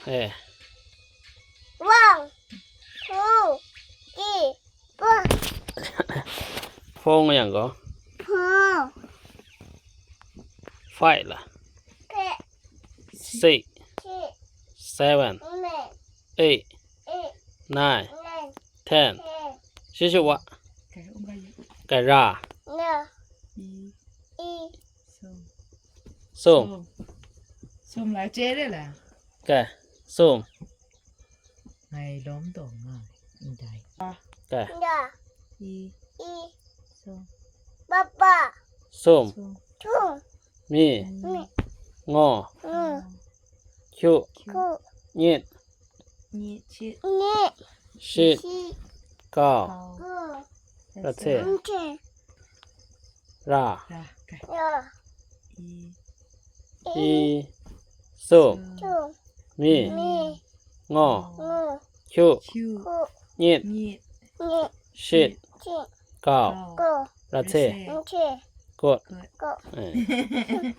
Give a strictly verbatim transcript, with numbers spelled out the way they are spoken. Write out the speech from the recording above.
Eh. Wang. Pu. Ki. Pu. Four nga yang gaw. Pu. Five la. Ke. Six. Ki. Seven. Me. Eight. Eight. Nine. Nine. Ten. Ten. Shi shi wa. Kai um ga yu. Kai ra. Na. I. I. Sum. Sum. Sum. Sum la che de la. Kai. Sum. Ngai lawm taw nga ndai. Kai. Da. I. I. Sum. Papa. Sum. Sum. Tum. Mi. Mi. Ngo. Ngo. Hyu. Hyu. Nyit. Nyit. Shit. Nyit. Shit. Shit. Kau. Kau. Ra hte. Ra hte. Ra. Ra. Kai. Ra. I. I. I. Sum. Sum. Sum. Mi. Mi. Ngo. Ngo. Hyu. Hyu. Hyu. Nyit. Nyit. Nyit. Shit. Shit. Kau. Kau. Kau. Ra hte. Ra hte. Ra hte. Good. Good. Good. Eh.